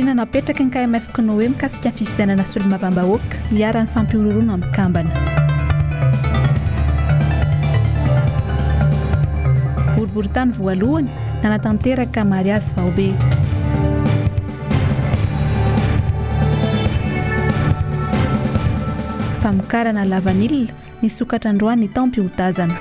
Fitoriana napetraky ny KMF Cnoe mikasika ny fifidianana solombavambahoaka iharan'ny fampihorohoroana mikambana. Boriborintany voalohany nanatanteraka mariazy faobe. Famokarana lavanila nisokatra androany ny taom-piotazana.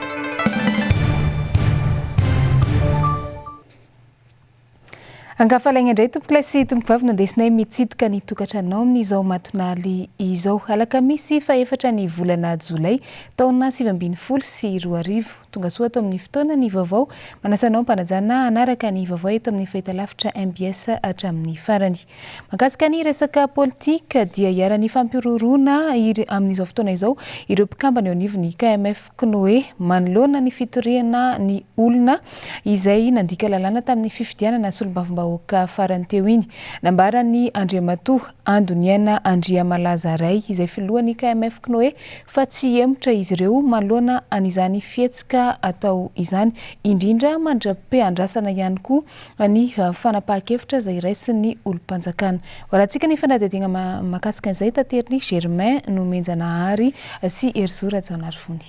Ankafalaigna indray tompokolahy sy tompokovavy no andesinay mitsidika ny tokantranonao amin'izao matonaly izao. Alakamisy fahefatra ny volana jolay taona 2019. Tonga soa ato amin'ny fotoana ny vaovao. Manasa anao am-panajana hanaraka ny vaovao eto amin'ny fahitalavitra mbs hatramin'ny farany. Mahakasika ny resaka politika dia iharan'ny fampihorohoroana amin'izao fotoana izao ireo mpikambana eo anivon'ny KMF Cnoe manoloana ny fitoriana ny olona izay nandika lalàna tamin'ny fifidianana solombavambahoaka farany teo iny. Nambaran'ny Andriamatoa Andoniaina Andriamalaza Ray izay filohan'ny KMF Cnoe fa tsy hihemotra izy ireo manoloana an'izany fihetsika atao izany, indrindra mandra-piandrasana ihany koa ny fanapahan-kevitra izay raisin'ny olom-panjakana. Hoarahantsika ny fanadihadiana mahakasika an'izay taterin'i Germain Nomenjanahary sy Herizo Rajaonarivony.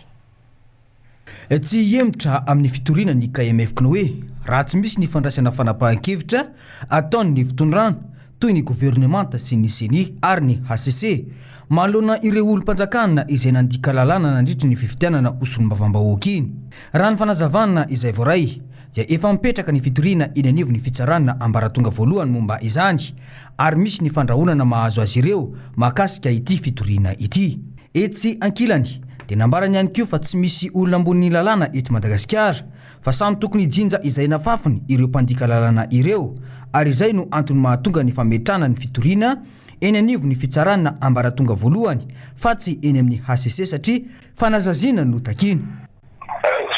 Tsy hihemotra amin'ny fitoriana ny KMF Cnoe raha tsy misy ny fandraisana fanapahan-kevitra ataon'ny fitondrana, toy ny governemanta sy ny Ceni ary ny hcc, manoloana ireo olom-panjakana izay nandika lalàna nandritry ny fifidianana ho solombavambahoaka iny. Raha ny fanazavana izay voaray dia efa mipetraka ny fitoriana eny anivon'ny fitsarana ambaratonga voalohany momba izany ary misy ny fandrahonana mahazo azy ireo mahakasika ity fitoriana ity. Etsy ankilany, dia nambarany ihany koa fa tsy misy olona ambonin'ny lalàna eto Madagasikara, fa samy tokony hijinja izay nafafiny ireo mpandika lalàna ireo, ary izay no antony mahatonga ny fametrahana ny fitoriana eny anivon'ny fitsarana ambaratonga voalohany fa tsy eny amin'ny hcc satria fanasaziana no takiana.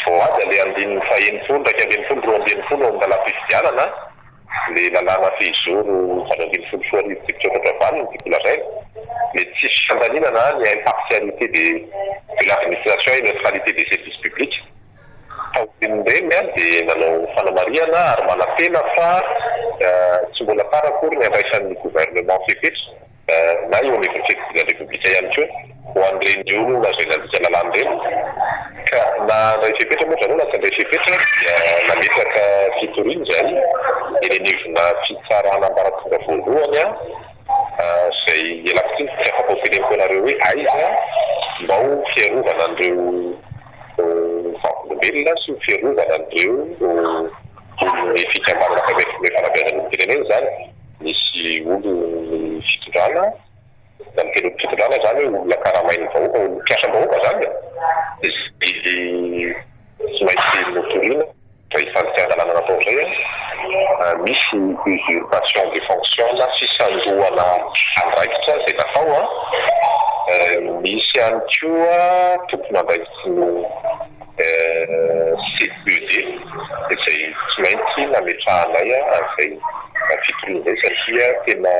Voahaja ilay andininy faha-60, 61, 62 ao amin'ny lalàm-pifidianana, ilay lalàna fehizoro 2018 tsipika efatra valo no tiako lazaina, ilay tsisy fandaniana na ny impartialité de de l'administration et neutralité des services publics. Taorian'ireny dia nanao fanamarihana ary manantena fa tsy mbola tara akory ny handraisan'ny gouvernement fepetra. na eo anivon'ny fiadidiana ny Repoblika ihany koa ho an'ireny olona izay nandika lalàna ireny ka na handray fepetra moa zareo na tsy handray fepetra dia nametraka fitoriana izahay eny anivona fitsarana ambaratonga voalohany izay ialako tsiny tsy afaka ho teneniko anareo hoe aiza mba ho fiarovana an'ireo vavolombelona sy ho fiarovana an'ireo olon'ny fikambanana fanabeazana olom-pirenena izany. Misy olon'ny fitondrana, na miteny hoe fitondrana izany hoe olona karamain'ny vahoaka, olona mpiasam-bahoaka izany e, izay tsy maintsy notorina izay fandikan-dalàna natao izay an, misy usurpation de fonction na fisandohana andraikitra izay natao an, misy ihany koa tompon'andraikitry ny CED izay tsy maintsy nametrahanay an'izay fitoriana izay satria tena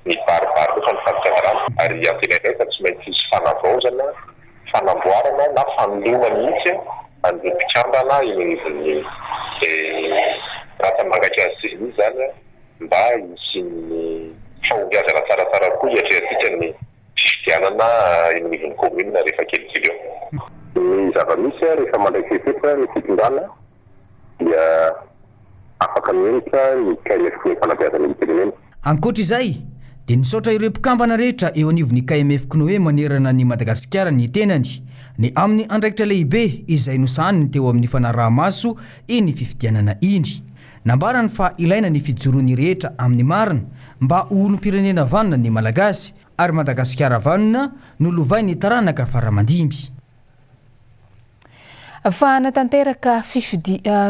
mibaribary loatra ny fandikana ary antenainay fa tsy maintsy hisy fanavaozana, fanamboarana na fanoloana mihitsy an'ireo mpikambana eny anivon'ny rantsa-mangaika ceni izany mba hisian'ny fahombiazana tsaratsara kokoa hiatrehantsika ny fifidianana eny anivon'ny commune rehefa kelikely eo. Ny zava-misy rehefa mandray fepetra ny fitondrana dia afaka mihemotra ny KMF ny fanabeazana olom-pirenena. Ankoatra izay, dia nisaotra ireo mpikambana rehetra eo anivon'ny KMF Cnoe manerana an'i Madagasikara ny tenany, ny amin'ny andraikitra lehibe izay nosahaniny teo amin'ny fanaraha-maso iny fifidianana iny. Nambarany fa ilaina ny fijoroan'ny rehetra amin'ny marina mba ho olom-pirenena vanona ny Malagasy ary Madagasikara vanona no lovain'ny taranaka faramandimby. Fa hanatanteraka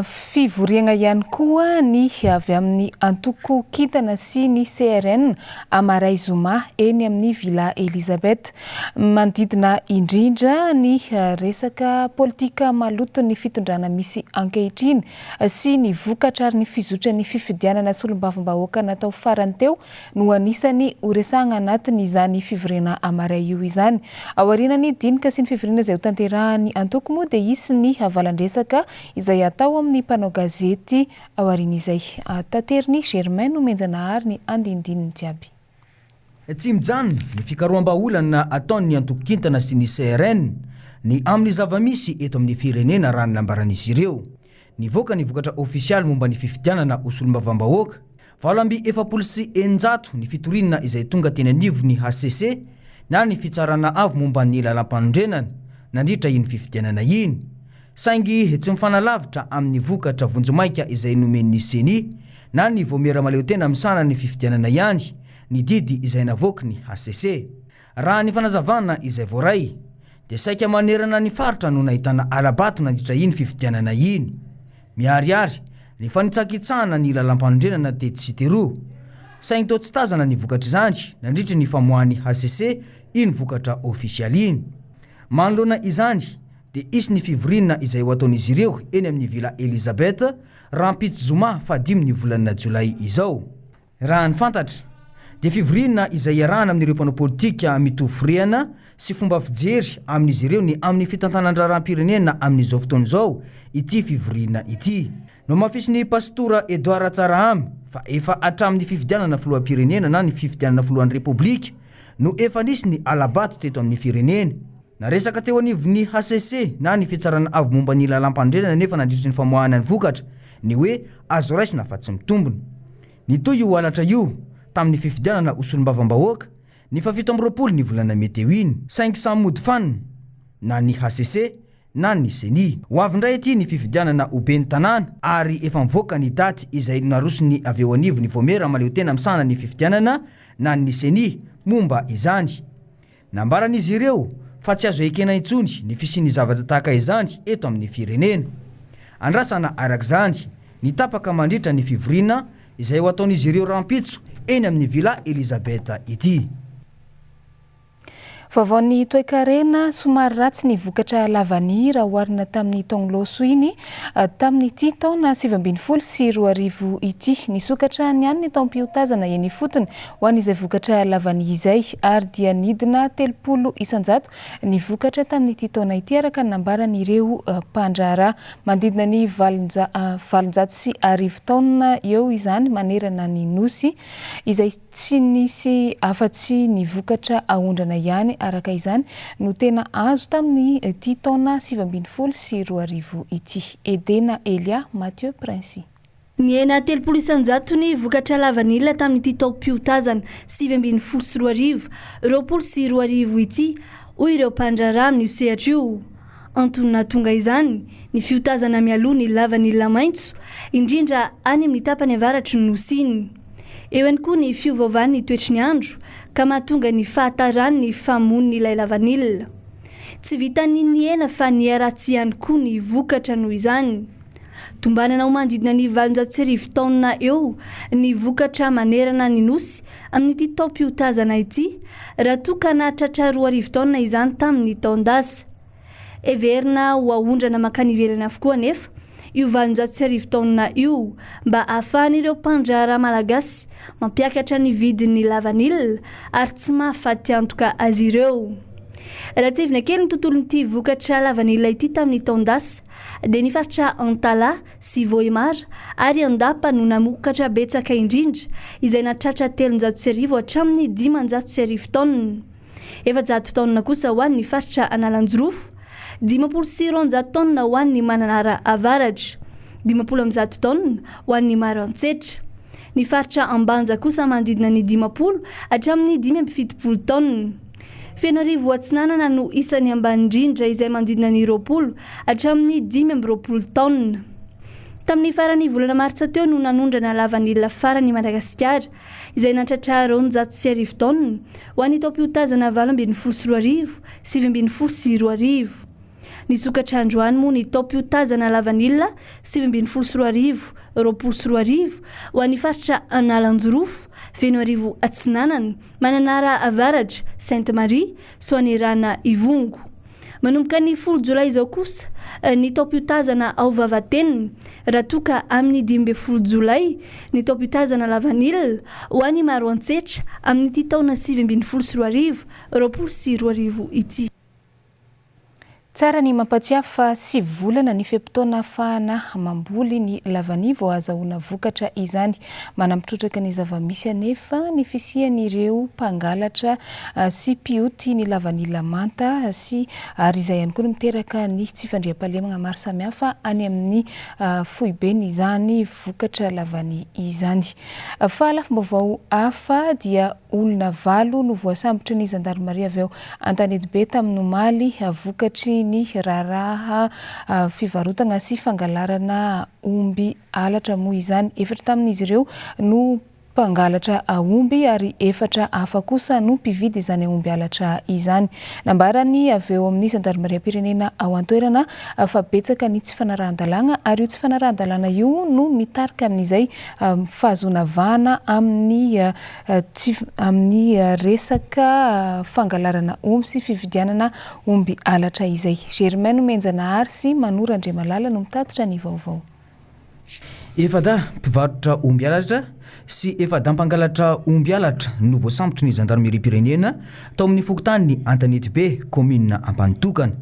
fivoriagna ihany koa ny avy amin'ny antoko Kintana sy ny CRN amaray zoma eny amin'ny Villa Elizabeth. Manodidina indrindra ny resaka politika maloton'ny fitondrana misy ankehitriny sy ny vokatra ary ny fizotran'ny fifidianana solombavambahoaka natao farany teo no anisany horesahagna anatin'izany fivoriana amaray io izany. Aorianan'ny dinika sy ny fivoriana izay hotanterahan'ny antoko moa dia hisy ny. ny valan-dresaka izay hatao amin'ny mpanao gazety aorian'izay. Taterin'i Germain Nomenjanahary ny andinindininy jiaby. Tsy mijanona ny fikaroham-bahaolana ataon'ny antoko Kintana sy ny CRN ny amin'ny zava-misy eto amin'ny firenena raha ny nambaran'izy ireo. Nivoaka ny vokatra ofisialy momba ny fifidianana ho solombavambahoaka. 648 ny fitoriana izay tonga teny anivon'ny hcc na ny Fitsarana Avo momba ny Lalàmpanorenana nandritra iny fifidianana iny. Saingy tsy mifanalavitra amin'ny vokatra vonjimaika izay nomen'ny Ceni na ny Vaomiera Mahaleotena misahana ny fifidianana ihany ny didy izay navoaky ny hcc. Raha ny fanazavana izay voaray dia saika manerana ny faritra no nahitana hala-bato nandritra iny fifidianana iny. Miharihary ny fanitsakitsahana ny lalàmpanorenana tetsy sy teroa. Saingy toa tsy tazana ny vokatr'izany nandritry ny famoahan'ny hcc iny vokatra ofisialy iny. Manoloana izany dia hisy ny fivoriana izay ho ataon'izy ireo eny amin'ny Villa Elizabeth rahampitso zoma fahadimy ny volana jolay izao. Raha ny fantatra, dia fivoriana izay iarahana amin'ireo mpanao politika mitovy firehana sy fomba fijery amin'izy ireo ny amin'ny fitantanan-draharaham-pirenena amin'izao fotoana izao ity fivoriana ity. Nohamafisin'ny Pastora Edouard Ratsarahamy fa efa hatramin'ny fifidianana filoham-pirenena na ny fifidianana filohan'ny Repoblika no efa nisy ny hala-bato teto amin'ny firenena. Naresaka teo anivon'ny hcc na ny Fitsarana Avo momba ny Lalàmpanorenana anefa nandritry ny famoahana ny vokatra ny hoe azo raisina fa tsy mitombina. Nitohy io halatra io tamin'ny fifidianana ho solombavambahoaka ny fahafito amby 20 ny volana mey teo iny, saingy samy mody fanina na ny hcc na ny Ceni. Ho avy indray ity ny fifidianana ho ben'ny tanàna ary efa mivoaka ny daty izay naroson'ny avy eo anivon'ny Vaomiera Mahaleotena misahana ny fifidianana na ny Ceni momba izany. Nambaran'izy ireo fa tsy azo ekena intsony ny fisian'ny zavatra tahaka izany eto amin'ny firenena. Andrasana araka izany ny tapaka mandritra ny fivoriana izay ho ataon'izy ireo rahampitso eny amin'ny Villa Elizabeth ity. Vaovaon'ny toekarena, somary ratsy ny vokatra lavania raha oharina tamin'ny taogn-loso iny tamin'ity taona 2019 ity. Nisokatra niany ny taom-piotazana eny ifotony ho an'izay vokatra lavania izay ary dia nidina 30% ny vokatra tamin'ity taona ity araka ny nambaran'ireo mpandraharaha. Manodidina ny 1800 taonina eo izany manerana ny Nosy izay tsy nisy afa-tsy ny vokatra aondrana ihany araka izany no tena azo tamin'ity taona 2019 ity. Edena Elia, Mathieu Princy. Nihena 30 isan-jato ny vokatra lavanila tamin'ity taom-piotazana 2019, 2020 ity, hoy ireo mpandraharaha amin'io sehatra io. Antony nahatonga izany, ny fiotazana mialoha ny lavanila maitso, indrindra any amin'ny tapany avaratry ny Nosy iny. Eo ihany koa ny fiovaovan'ny toetry ny andro ka mahatonga ny fahataran'ny famonin'ilay lavanila. Tsy vitan'ny nihena fa niharatsy ihany koa ny vokatra noho izany. Tombanana ho manodidina ny 1800 taonina eo ny vokatra manerana ny Nosy amin'ity taom-piotazana ity, raha toa ka nahatratra 2000 taonina izany tamin'ny taon-dasa. Heverina ho aondrana mankany ivelany avokoa anefa io 1800 taonina io mba hahafahan'ireo mpandraharaha malagasy mampiakatra ny vidin'ny lavanila ary tsy mahafaty antoka azy ireo. Raha tsiahivina kely ny tontolon'ity vokatra lavanila ity tamin'ny taon-dasa, dia ny faritra Antalaha sy Vohemar ary Andapa no namokatra betsaka indrindra, izay nahatratra 1300 hatramin'ny 1500 taonina. 400 taonina kosa ho an'ny faritra Analanjirofo, 250 taonina ho an'ny Mananara Avaratra, 150 taonina ho an'ny Maroantsetra. Ny faritra Ambanja kosa manodidina ny 50 hatramin'ny 75 taonina. Fenoarivo Atsinanana no isan'ny ambany indrindra izay manodidina ny 20 hatramin'ny 25 taonina. Tamin'ny faran'ny volana martsa teo no nanondrana lavanila farany i Madagasikara izay nahatratra 1200 taonina ho an'ny taom-piotazana 2018, 2019. Nisokatra androany moa ny taom-piotazana lavanila 2019, 2020 ho an'ny faritra Analanjirofo, Fenoarivo Atsinanana, Mananara Avaratra, Sainte Marie, Soanierana Ivongo. Manomboka ny folo jolay izao kosa ny taom-piotazana ao Vavatenina, raha toa ka amin'ny 15 jolay ny taom-piotazana lavanila ho an'i Maroantsetra amin'ity taona 2019, 2020 ity. Tsara ny mampatsiahy fa 9 volana ny fe-potoana ahafahana mamboly ny lavania vao ahazahoana vokatra izany. Manampy trotraka ny zava-misy anefa ny fisian'ireo mpangalatra sy mpioty ny lavanila manta sy ary izay ihany koa no miteraka ny tsy fandriampahalemana maro samihafa any amin'ny foiben'izany vokatra lavania izany. Fa lafim-baovao hafa dia olona valo no voasambotry ny zandarimaria avy ao Antanetibe tamin'ny omaly vokatry ny raharaha fivarotana sy fangalarana omby halatra moa izany. Efatra tamin'izy ireo no mpangalatra omby ary efatra hafa kosa no mpividy izany omby halatra izany. Nambarany avy eo amin'ny zandarimariam-pirenena ao an-toerana fa betsaka ny tsy fanarahan-dalàna ary io tsy fanarahan-dalàna io no mitarika amin'izay fahazoana vahana amin'ny tsy amin'ny resaka fangalarana omby sy fividianana omby halatra izay. Germain Nomenjanahary sy Manoro Andriamalala no mitatitra ny vaovao. Efa-dahy mpivarotra omby halatra sy efa-dahy mpangalatra omby halatra no voasambotry ny zandarimeriam-pirenena tao amin'ny fokontany Antanetibe, kaominina Ampanotokana.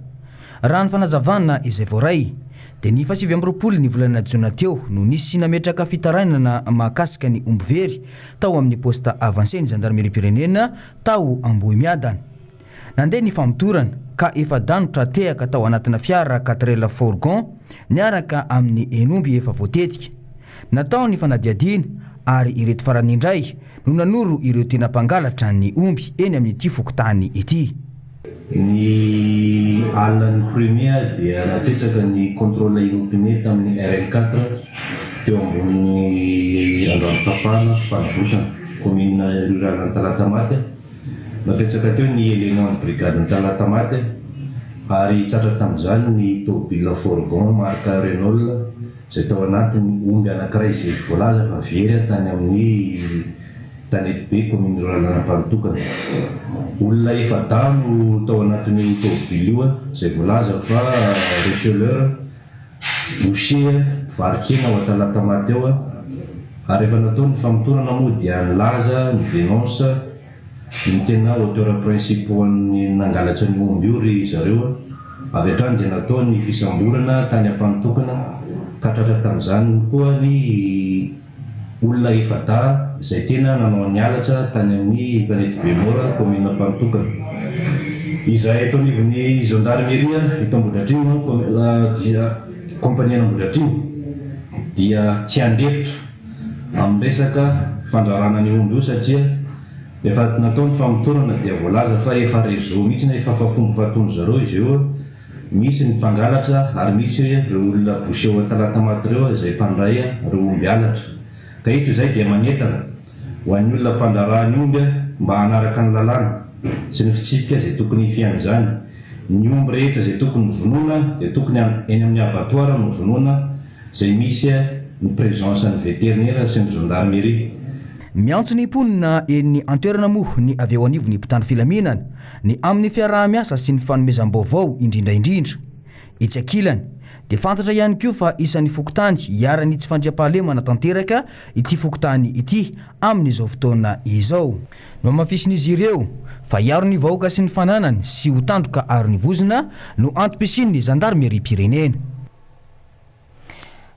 Raha ny fanazavana izay voaray, dia ny fahasivy amby 20 ny volana jona teo no nisy nametraka fitarainana mahakasika ny omby very tao amin'ny poste avancé ny zandarimeriam-pirenena tao Ambohimiadana. Nandeha ny famotorana ka efa-dahy no tra-tehaka tao anatina fiara Quatrelle fourgon niaraka amin'ny henomby efa voatetika. Natao ny fanadihadiana ary ireto farany indray no nanoro ireo tena mpangalatra ny omby eny amin'ity fokontany ity. Ny alinan'ny premier dia napetraka ny contrôle inopiné tamin'ny RN quatre teo ambonin'ny Andranotapahana, Farivotana, commune rurale Antalatamaty. Napetraka teo ny élément ny brigade Antalatamaty ary tratra tamin'izany ny tôbila fourgon marque Renault izay tao anatiny omby anankiray izay voalaza fa very tany amin'ny Tanetibe, commune rurale Ampanotokana. Olona efa-dahy no tao anatin'io tômôbily io izay voalaza fa receleur, boucher, mpivaro-kena ao Talatamaty ao ary rehefa natao ny famotorana moa dia nilaza, ni-dénonce, ny tena auteur principaux an'ny nangalatra ny omby io ry zareo. Avy hatrany dia natao ny fisamborana tany Ampanotokana ka tratra tamin'izany koa ny Olona efa-dahy izay tena nanao ny halatra tany amin'ny tanety Bemora, kaominina Ampanotokana. Izahay eto anivon'ny zandarimeria eto Ambohidratrimo, dia kaompanian'Ambohidratrimo, dia tsy handefitra amin'ny resaka fandrarana an'io omby io satria rehefa natao ny famotorana dia voalaza fa efa réseau mihitsy na efa fomba fataon-dry zareo izy io. Misy ny mpangalatra ary misy ireo olona boucher ao Talatamaty ireo izay mpandray ireo omby halatra. Ka eto izay dia manentana ho an'ny olona mpandraharaha ny omby mba hanaraka ny lalàna sy ny fitsipika izay tokony hifehy an'izany. Ny omby rehetra izay tokony vonoina dia tokony eny amin'ny abattoir no vonoina izay misy ny présence ny vétérinaire sy ny gendarmerie. Miantso ny mponina eny an-toerana moa ny avy eo anivon'ny mpitandro filaminana ny amin'ny fiaraha-miasa sy ny fanomezam-baovao indrindra indrindra. Etsy ankilany, dia fantatra ihany koa fa isan'ny fokontany iharan'ny tsy fandriampahalemana tanteraka ity fokontany ity amin'izao fotoana izao. Nohamafisin'izy ireo fa hiaro ny vahoaka sy ny fananany sy ho tandroka aro ny vozona no antom-pisian'ny zandarimeriam-pirenena.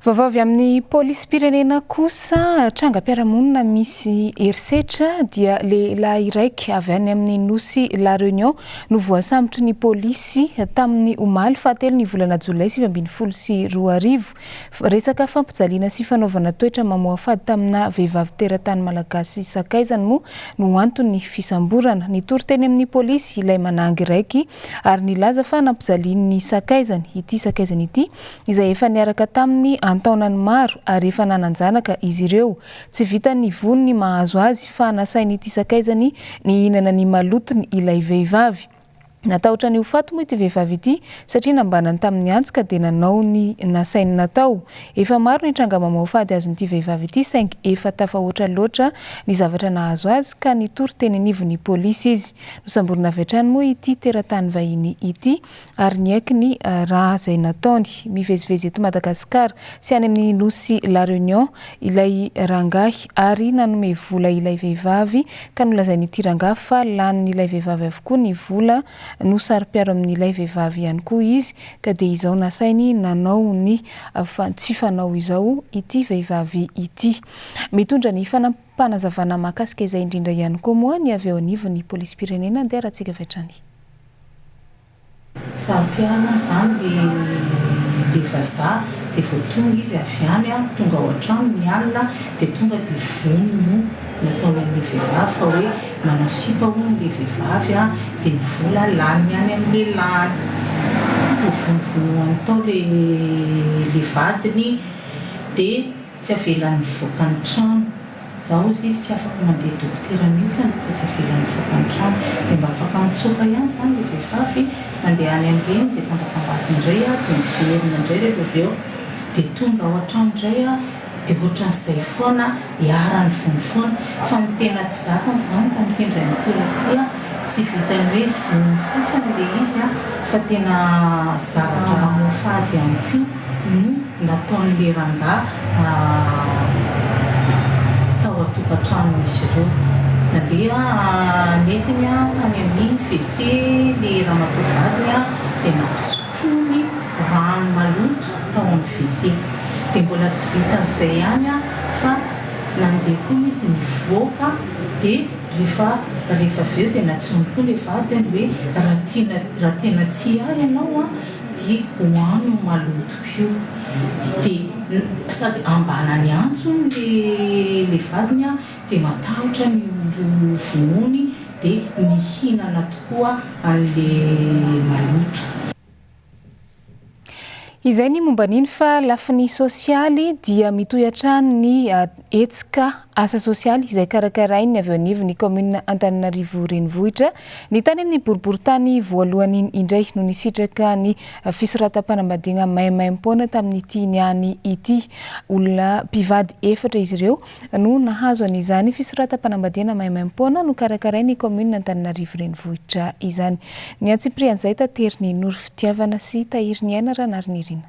Vaovao avy amin'ny polisim-pirenena kosa, trangam-piarahamonina misy herisetra dia lehilahy iraika avy any amin'ny nosy La Réunion no voasambotry ny polisy tamin'ny omaly fahatelo ny volana jolay 2019. Resaka fampijaliana sy fanaovana toetra mamoafady tamina vehivavy teratany malagasy sakaizany moa no anton'ny fisamborana. Nitory teny amin'ny polisy ilay manangy iraiky ary nilaza fa nampijalian'ny sakaizany ity sakaizany ity izay efa niaraka taminy an-taonany maro ary efa nanan-janaka izy ireo. Tsy vitan'ny vono ny mahazo azy fa nasain'ity sakaizany nihinana ny malotony ilay vehivavy. Natahotra ny ho faty moa ity vehivavy ity satria nambanany tamin'ny antsy ka dia nanao ny nasainy natao. Efa maro ny tranga mamoafady azon'ity vehivavy ity saingy efa tafahoatra loatra ny zavatra nahazo azy ka nitory teny anivon'ny polisy izy. Nosamborina avy hatrany moa ity teratany vahiny ity ary niaiky ny raha izay nataony. Mivezivezy eto Madagasikara sy any amin'ny nosy La Réunion ilay rangahy ary nanome vola ilay vehivavy ka nolazain'ity rangahy fa lanin'ilay vehivavy avokoa ny vola no saro-piaro amin'ilay vehivavy ihany koa izy ka dia izao nasainy nanao ny tsy fanao izao ity vehivavy ity. Mitondra ny fanampim-panazavana mahakasika izay indrindra ihany koa moa ny avy eo anivon'ny polisim-pirenena andeha arahantsika avy hatrany. Saro-piaro hono izany le le vazaha dia vao tonga izy avy any an, tonga ao an-trano ny alina dia tonga dia vono no nataony amin'ilay vehivavy fa hoe manao sipa hono le vehivavy an, dia ny vola laniny any amin'ny lehilahiny. Dia vonovonoany tao le le vadiny dia tsy avelany mivoaka ny trano. Za ozy izy tsy afaka mandeha dokotera mihitsiny fa tsy avelany mivoaka ny trano. Dia mba afaka mitsoaka ihany izany ilay vehivavy, mandeha any amin'ny reniny dia tambatambaziny indray aho dia miverina indray rehefa avy eo. Dia tonga ao an-trano indray aho dia ohatran'izay foana, iharan'ny vono foana. Fa ny tena tsy zakany izany tamin'ity indray mitoraka ity an, tsy vitan'ny hoe vono fotsiny ilay izy an, fa tena zavatra mamoafady ihany koa. no nataon'ilay rangahy tao an-tokantranon'izy ireo. Nandeha nentiny tany amin'ny WC ilay ramatoa vadiny dia nampisotroiny rano maloto tao amin'ny WC. Dia mbola tsy vitan'izay ihany fa nandeha koa izy nivoaka dia rehefa rehefa avy eo dia nantsoiny koa ilay vadiny hoe raha tiana raha tena tia ahy ianao dia hoano io malotoko io dia sady ambanany antso hono le le vadiny an dia matahotra ny ho vonoiny dia nihinana tokoa an'le maloto. Izay ny momba an'iny fa lafiny sosialy dia mitohy hatrany ny hetsika asa sosialy izay karakarain'ny avy eo anivon'ny kaominina Antananarivo Renivohitra. Ny tany amin'ny boriborintany voalohany iny indray no nisitraka ny fisoratam-panambadiana maimaimpoana tamin'ity niany ity. Olona mpivady efatra izy ireo no nahazo an'izany fisoratam-panambadiana maimaimpoana nokarakarain'ny kaominina Antananarivo Renivohitra izany. Ny antsipirian'izay taterin'i Noro Fitiavana sy Tahiriniaina Ranarinirina.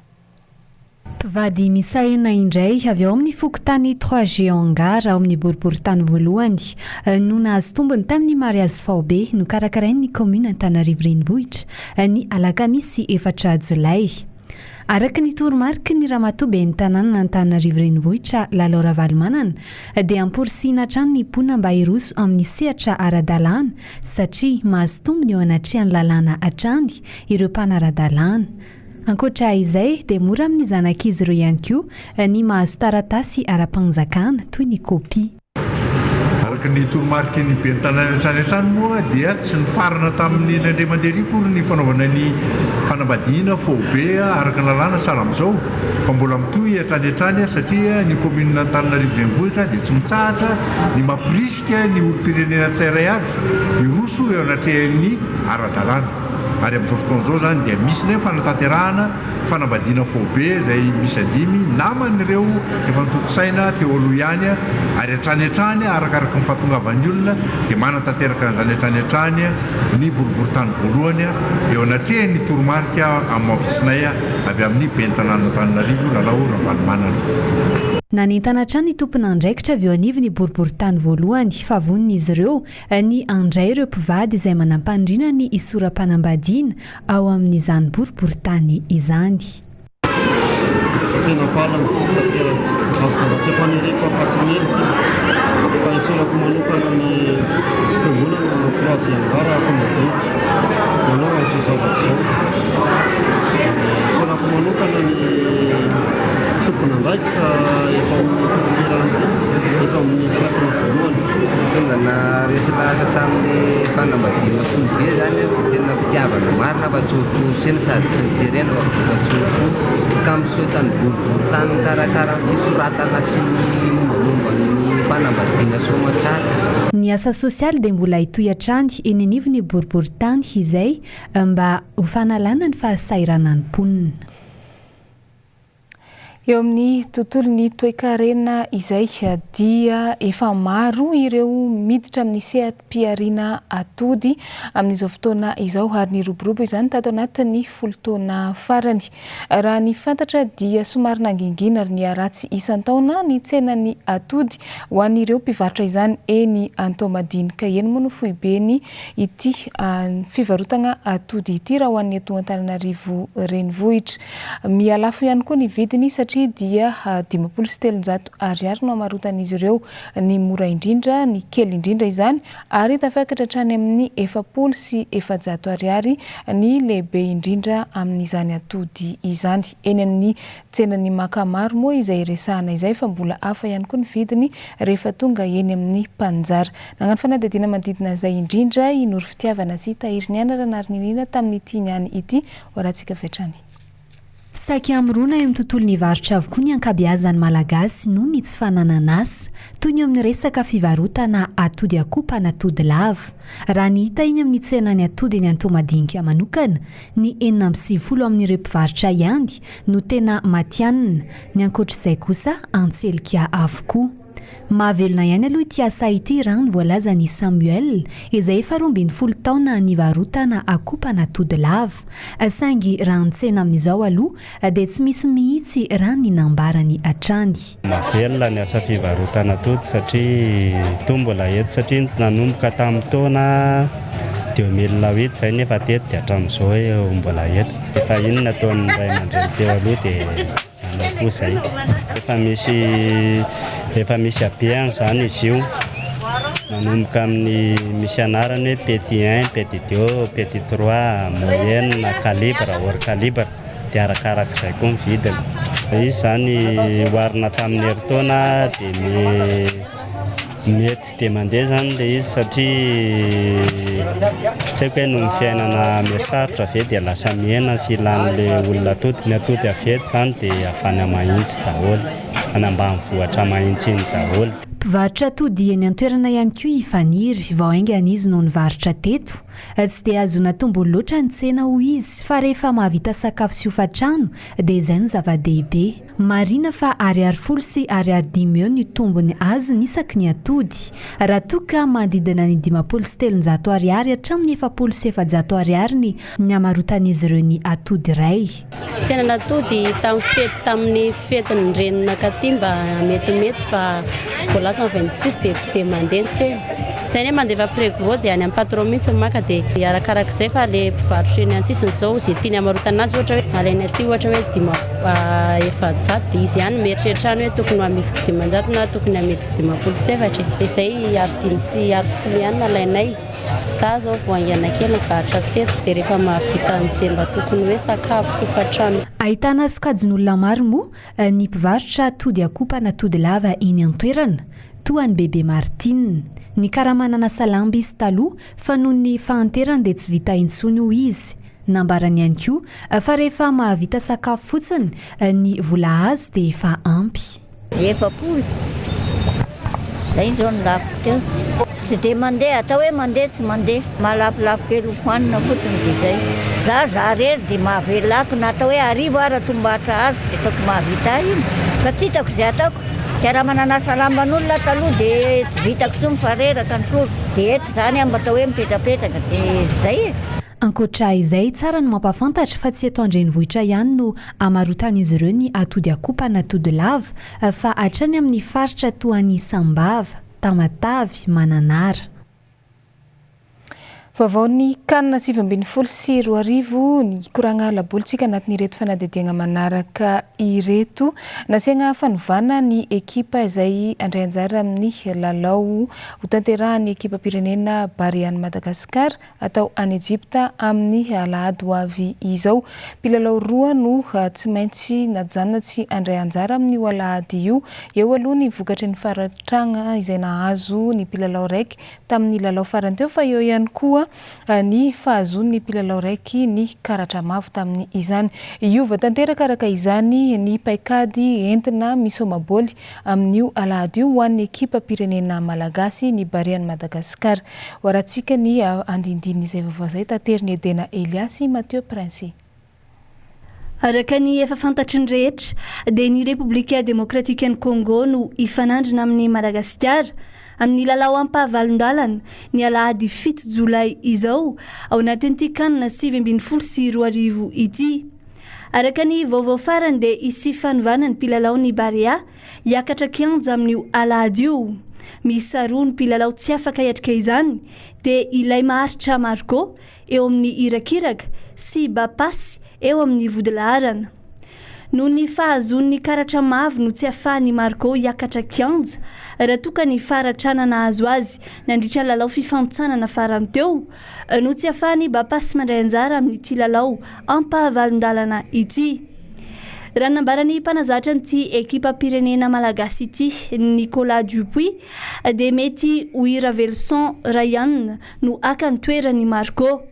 Mpivady miisa enina indray avy ao amin'ny fokontany Trois G Hangar ao amin'ny boriborintany voalohany no nahazo tombony tamin'ny mariazy faobe nokarakarain'ny kaominina Antananarivo Renivohitra ny alakamisy efatra jolay. Araka ny toromariky ny ramatoa ben'ny tanàna Antananarivo Renivohitra Lalao Ravalomanana dia amporisihina hatrany ny mponina mba hiroso amin'ny sehatra ara-dalàna satria mahazo tombony eo anatrehan'ny lalàna hatrany ireo mpanara-dalàna. Ankoatra izay dia mora amin'ny zanak'izy ireo ihany koa ny mahazo taratasy ara-panjakana toy ny kopia. Araka ny toromariky ny ben'ny tanàna hatrany hatrany moa dia tsy nifarana tamin'ny indray mandeha ery akory ny fanaovana ny fanambadiana faobe araka ny lalàna sahala amin'izao fa mbola mitohy hatrany hatrany satria ny kaominina Antananarivo Renivohitra dia tsy mitsahatra ny mampirisika ny olom-pirenena tsirairay avy hiroso eo anatrehan'ny ara-dalàna. Ary amin'izao fotoana izao izany dia misy indray ny fanatanterahana fanambadiana faobe izay miisa dimy naman'ireo efa notontosaina teo aloha ihany ary hatrany hatrany arakaraky ny fahatongavan'ny olona dia manatanteraka an'izany hatrany hatrany ny boriborintany voalohany eo anatrehan'ny toromarika amafisinay avy amin'ny ben'ny tanànan'Antananarivo Lalao Ravalomanana. Nanentana hatrany ny tompon'andraikitra avy eo anivon'ny boriborintany voalohany fa vonona izy ireo Ny handray ireo mpivady izay manam-paniriana ny hisoram-panambadiana ao amin'izany boriborintany izany. Tena faly ny foko tanteraka ary zava-tsy efa-niriko afa-tsy ny ela ity fa isaorako manokana ny fiangonana Troisième Gare ato Madinika nanao an'izao zavatra izao. Isaorako manokana ny tompon'andraikitra eto amin'ity toerana ity, eto amin'ny firaisana voalohany. Tonga naharesy lahatra tamin'ny fanambadiana foibe izany aho dia tena fitiavana marina fa tsy ho forcena sady tsy noterena fa vokatsoa ny fo ka misaotra ny boriborintany nikarakara ny fisoratana sy ny mombamomba ny fanambadiana soamantsara. Ny asa sosialy dia mbola hitohy hatrany eny anivon'ny boriborintany izay mba ho fanalana ny fahasahiranan'ny mponina. Eo amin'ny tontolon'ny toekarena izay dia efa maro ireo miditra amin'ny seha-pihariana atody amin'izao fotoana izao ary niroborobo izany tato anatin'ny folo taona farany. Raha ny fantatra dia somary nangingina ary niharatsy isan-taona ny tsenan'ny atody ho an'ireo mpivarotra izany eny Antohamadinika eny moa no foibeny ity fivarotana atody ity raha ho an'ny eto Antananarivo renivohitra. Miha lafo ihany koa ny vidiny satria dia 350 ariary no hamarotan'izy ireo ny mora indrindra, ny kely indrindra izany, ary tafakatra hatrany amin'ny 440 ariary ny lehibe indrindra amin'izany atody izany. Eny amin'ny tsenan'ny Makamaro moa izay resahana izay fa mbola hafa ihany koa ny vidiny rehefa tonga eny amin'ny mpaninjara. Nagnano fanadihadiana manodidina an'izay indrindra i Noro Fitiavana sy Tahiriniaina Ranariniana tamin'ity niany ity Ho arahantsika avy hatrany. Saika mirona eo amin'ny tontolon'ny varotra avokoa ny ankabeazan'ny Malagasy noho ny tsy fananana asa, toy ny eo amin'ny resaka fivarotana atody akoho mpanatody lava. Raha ny hita eny amin'ny tsenan'ny atody eny Antohomadinika manokana, ny 96 amin'ireo mpivarotra ihany no tena matihanina, ny ankoatr'izay kosa antselika avokoa. Mahavelona ihany aloha ity asa ity raha ny voalazan'i Samuel, izay efa 12 taona nivarotana akoho mpanatody lava. Saingy raha ny tsena amin'izao aloha dia tsy misy mihitsy raha ny nambarany hatrany. Mahavelona ny asa fivarotana atody satria toa mbola eto satria nanomboka tamin'ny taona 2008 izay nefa teto dia hatramin'izao mbola eto. Efa iny nataon'ny ray aman-dreny teo aloha dia. Manao koa izay. Efa misy efa misy habehany izany izy io. Manomboka amin'ny misy anarany hoe petit un, petit deux, petit trois, moyenne, calibre, hors calibre. Dia arakarak'izay koa ny vidiny. Izy izany oharina tamin'ny herintaona dia ny Mety tsy dia mandeha izany ilay izy satria tsy haiko hoe noho ny fiainana mihasarotra ve dia lasa mihena ny filan'ilay olona atody. Ny atody avy eto izany dia avy any Mahitsy daholo, any ambanivohitra Mahitsy iny daholo. Mpivarotra atody eny an-toerana ihany koa i Faniry, vao haingana izy no nivarotra teto. Tsy dia ahazoana tombony loatra ny tsena hoy izy fa rehefa mahavita sakafo sy hofantrano dia izay no zava-dehibe. Marihina fa ariary folo sy ariary dimy eo ny tombony azony isaky ny atody, raha toa ka manodidina ny 350 ariary hatramin'ny 440 ariary ny ny hamarotan'izy ireo ny atody iray. Tsenan'atody tamin'ny fety tamin'ny fetin'ny reny nankaty mba metimety fa voalaza ny 26 dia tsy dia mandeha ny tsena. Izay anie mandefa prix gros dia any amin'ny patron mihitsy no maka dia arakarak'izay fa le mpivarotra eny an-tsisiny izao izay tiany hamarotana azy ohatra hoe alainy aty ohatra hoe 400 dia izy ihany mieritreritra any hoe tokony ho amidiko 500 na tokony hamidiko 54 e. Dia izay ary dimy sy ary folo ihany nalainay. Za zao vao haingana kely nivarotra teto dia rehefa mahavita an'izay mba tokony hoe sakafo sy hofantrano. Ahitana sokajin'olona maro moa ny mpivarotra atody akoho mpanatody lava eny an-toerana, toa an'i Bebe Martine. Nikarama nanasa lamba izy taloha fa noho ny fahanterany dia tsy vita intsony hoy izy. Nambarany ihany koa fa rehefa mahavita sakafo fotsiny ny vola azo dia efa ampy. 40, zay izao no lafo teo. Tsy dia mandeha, atao hoe mandeha tsy mandeha, mahalafolafo kely hohanina fotsiny dia izay. Za za rery dia mahavelona ahy na atao hoe arivo ara tombatra azoko dia ataoko mahavita ahy iny fa tsy hitako izay ataoko. Ka raha mananasa lamban'olona aho taloha dia tsy vitako intsony fa reraka ny soroko. Dia eto izany aho mba atao hoe mipetrapetraka dia izay e. Ankoatra izay, tsara ny mampahafantatra fa tsy eto an-drenivohitra ihany no hamarotan'izy ireo ny atody akoho mpanatody lava fa hatrany amin'ny faritra toa an'i Sambava, Tamatave, Mananara. Vaovaon'ny Can 2019, nikoragna laboly tsika anatin'ireto fanadihadiagna manaraka ireto. Nasiagna fanovana ny ekipa izay handray anjara amin'ny lalao hotanterahan'ny ekipam-pirenena Barean'i Madagasikara Atao any Ejipta amin'ny alahady ho avy izao. Mpilalao roa no tsy maintsy najanona tsy handray anjara amin'io alahady io. Eo aloha ny vokatry ny faratragna izay nahazo ny mpilalao raiky tamin'ny lalao farany teo fa eo ihany koa ny fahazoan'ny mpilalao raiky ny karatra mavo tamin'izany. Hiova tanteraka araka izany ny paikady entina misaoma baoly amin'io alahady io ho an'ny ekipam-pirenena malagasy, ny Barean'i Madagasikara. Ho arahantsika ny andindinin'izay vaovao izay taterin'i Edena Elia sy Mathieu Princy. Araka ny efa fantatry ny rehetra dia ny Repoblika Demokratikan'i Congo no hifanandrina amin'i Madagasikara amin'ny lalao ampahavalon-dalana ny alahady fito jolay izao ao anatin'ity can 2019 ity. Araka ny vaovao farany dia hisy fanovana ny mpilalao ny Barea hiakatra kianja amin'io alahady io. Miisa roa ny mpilalao tsy afaka hiatrika izany dia ilay maharitra Marco eo amin'ny irakiraka sy Bapasy eo amin'ny vodilaharana. Noho ny fahazoany ny karatra mavo no tsy ahafahan'i Marco hiakatra kianja raha toa ka ny faharatrana nahazo azy nandritra ny lalao fifantsanana farany teo no tsy ahafahan'i Bapasy mandray anjara amin'ity lalao ampahavalon-dalana ity. Raha ny nambaran'ny mpanazatra an'ity ekipam-pirenena malagasy ity, Nicolas Dupuis, dia mety ho i Raveloson Rayan no haka ny toeran'i Marco.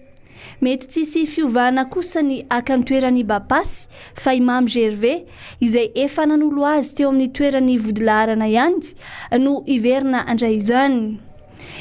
Mety tsy hisy fiovana kosa ny haka ny toeran'i Bapasy fa i Mamy Gervais, izay efa nanolo azy teo amin'ny toeran'ny vodilaharana ihany, no hiverina handray izany.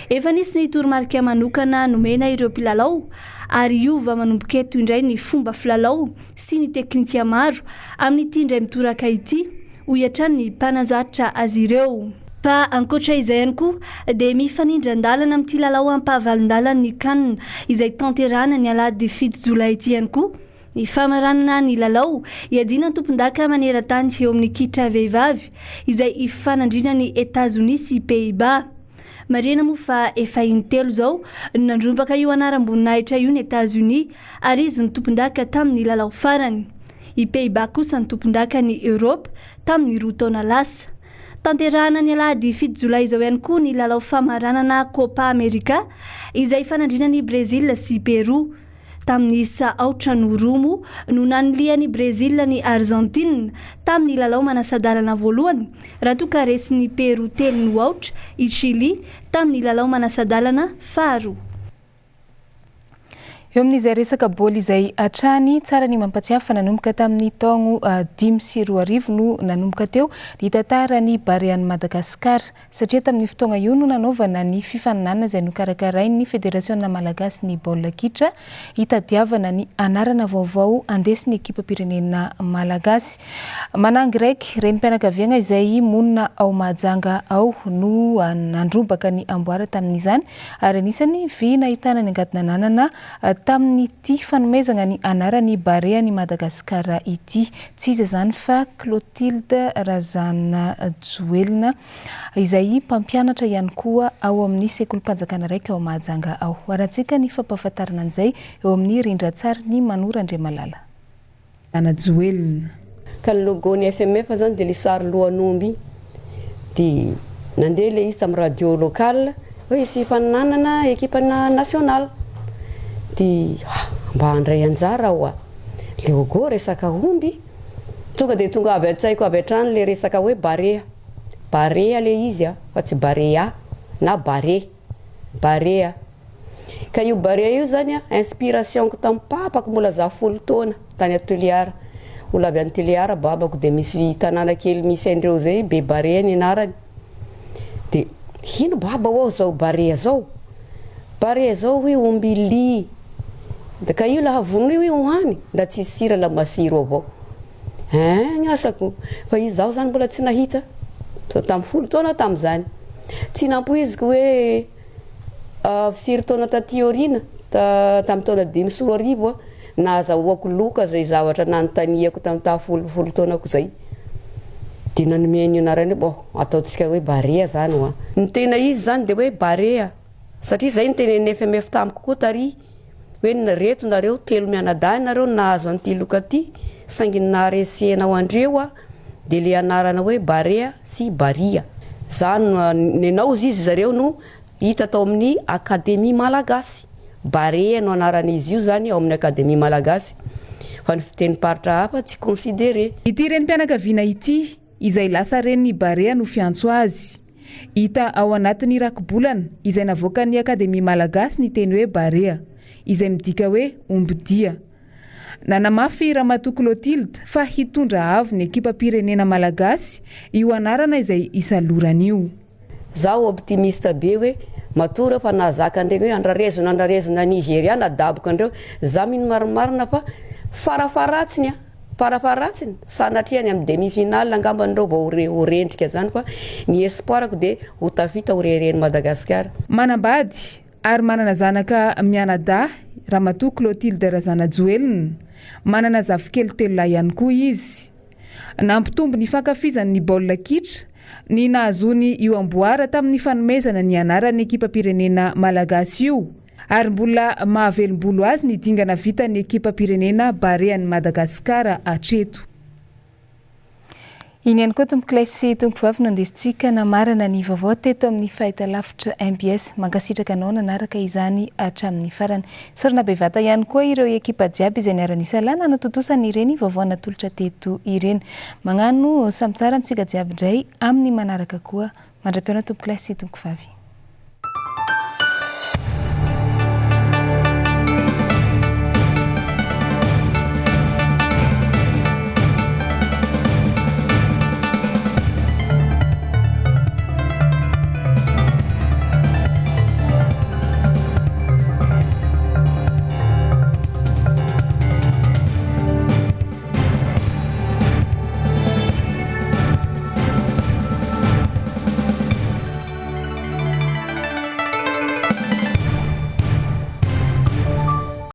Efa nisy ny toromarika manokana nomena ireo mpilalao ary hiova manomboka eto indray ny fomba filalao sy ny teknika maro amin'ity indray mitoraka ity, hoy hatrany ny mpanazatra azy ireo. Fa ankoatra izay ihany koa dia mifanindran-dalana amin'ity lalao ampahavalon-dalan'ny Can izay tanterahana ny alahady fito jolay ity ihany koa ny famaranana ny lalao hiadiana ny tompondaka maneran-tany eo amin'ny kitra vehivavy izay hifanandrinan'i Etazonia sy Pays-Bas. Marihana moa fa efa in-telo izao no nandrombaka io anaram-boninahitra io ny Etazonia ary izy no tompondaka tamin'ny lalao farany. I Pays-Bas kosa no tompondakan'i Eoropa tamin'ny roa taona lasa. Tanterahana ny alahady fito jolay izao ihany koa ny lalao famaranana Copa America izay hifanandrinan'i Brezila sy Perou. Tamin'ny isa aotra no roa moa no nanilihan'i Brezila ny Arzantina tamin'ny lalao manasa-dalana voalohany raha toa ka resin'i Perou telo no aotra i Chili tamin'ny lalao manasa-dalana faharoa. Eo amin'izay resaka baoly izay hatrany, tsara ny mampatsiahy fa nanomboka tamin'ny taogno 2005 no nanomboka teo ny tantaran'ny Barean'i Madagasikara satria tamin'io fotoagna io no nanaovana ny fifaninanana izay nokarakarain'ny Federasiona Malagasy ny baolina kitra hitadiavana ny anarana vaovao andesin'ny ekipam-pirenena malagasy. Manangiraiky, renim-pianakaviagna izay monina ao Mahajanga ao no nandrombaka ny amboara tamin'izany ary anisan'ny vy nahitana ny angady nananana tamin'ity fanomezagna ny anaran'ny Barean'i Madagasikara ity. Tsy iza izany fa Clotilde Razanajoelina izay mpampianatra ihany koa ao amin'ny sekolim-panjakana raika ao Mahajanga ao. Harantsika ny fampahafantarana an'izay eo amin'ny rindran-tsarin'i Mano Randriamalala. Ana-joelina. Ka ny logo ny FMF zany dia le sary lohan'omby iny. Dia nandeha le izy tamin'ny radio locale hoe hisy fifaninanana ekipa nationale. Dia ah mba handray anjara aho ah. Logo resaka omby. Tonga dia tonga avy an-tsaiko avy hatrany le resaka hoe Barea. Barea le izy ah fa tsy Barea na Bare. Barea. Ka io Barea io zany a, inspiration-ko tamin'ny papako mbola za folo taona tany a Toliara. Olona avy any Toliara babako dia misy tanàna kely misy an'ireo zay, be Barea ny anarany. Dia ino baba ho'aho zao Barea zao? Barea zao hoy omby ly. Da ka io laha vonoy hoy hohany, ndra tsisy sira la masiro avao. Hein ny asako, fa izaho zany mbola tsy nahita, tamin'ny folo taona aho tamin'izany. Tsy nampoiziko hoe Firy taona taty aoriana, tamin'ny taona 2005, nahazahoako loka izay zavatra nanontaniako tamin'ny taha folo folo taonako izay. Dia nanome an'io anarana io, bon, ataontsika hoe Barea izany hoa. Ny tena izy izany dia hoe Barea, satria izay no tenenin'ny FMF tamiko koa tary, hoe reto nareo telo mianadahy nareo no nahazo an'ity loka ity, saingy ny naharesena ho andreo a, dia ilay anarana hoe Barea sy Baria. Zany no nenao izy zareo no hita tao amin'ny Akademia Malagasy. Barea no anaran'izy io zany ao amin'ny Akademia Malagasy. Fa ny fitenim-paritra hafa tsy considéré. Ity renim-pianakaviana ity, izay lasa renin'i Barea no fiantso azy. Hita ao anatin'ny rakibolana izay navoakan'ny Akademia Malagasy ny teny hoe Barea, izay midika hoe ombidia. Nanamafy Ramatoa Clotilde fa hitondra avo ny ekipam-pirenena malagasy io anarana izay isalorany io. Zaho optimiste be hoe matoa reo fa nahazaka an'ireny hoe andrarezina andrarezina Nigeria nadaboka an'ireo, za mino marimarina fa farafaharatsiny a! Farafaharatsiny, sanatria any amin'ny demi finale angambany ireo vao ho rendrika zany fa ny espoir-ko dia ho tafita ho reharehan'i Madagasikara. Manambady ary manana zanaka mianadahy Ramatoa Clotilde Razanajoelina. Manana zafikely telolahy ihany koa izy. Nampitombo ny fankafizany ny baolina kitra ny nahazoany io amboara tamin'ny fanomezana ny anaran'ny ekipam-pirenena malagasy io ary mbola mahavelom-bolo azy ny dingana vitan'ny ekipam-pirenena Barean'i Madagasikara hatreto. Iny ihany koa tompokolahy sy tompokovavy no andesintsika namarana ny vaovao teto amin'ny fahitalavitra mbs. Mankasitraka anao nanaraka izany hatramin'ny farany. Isaorana bevata ihany koa ireo ekipa jiaby izay niara-nisalahy nanatontosa an'ireny vaovao natolotra teto ireny. Magnano samy tsara amintsika jiaby indray amin'ny manaraka koa. Mandra-pihaona tompokolahy sy tompokovavy.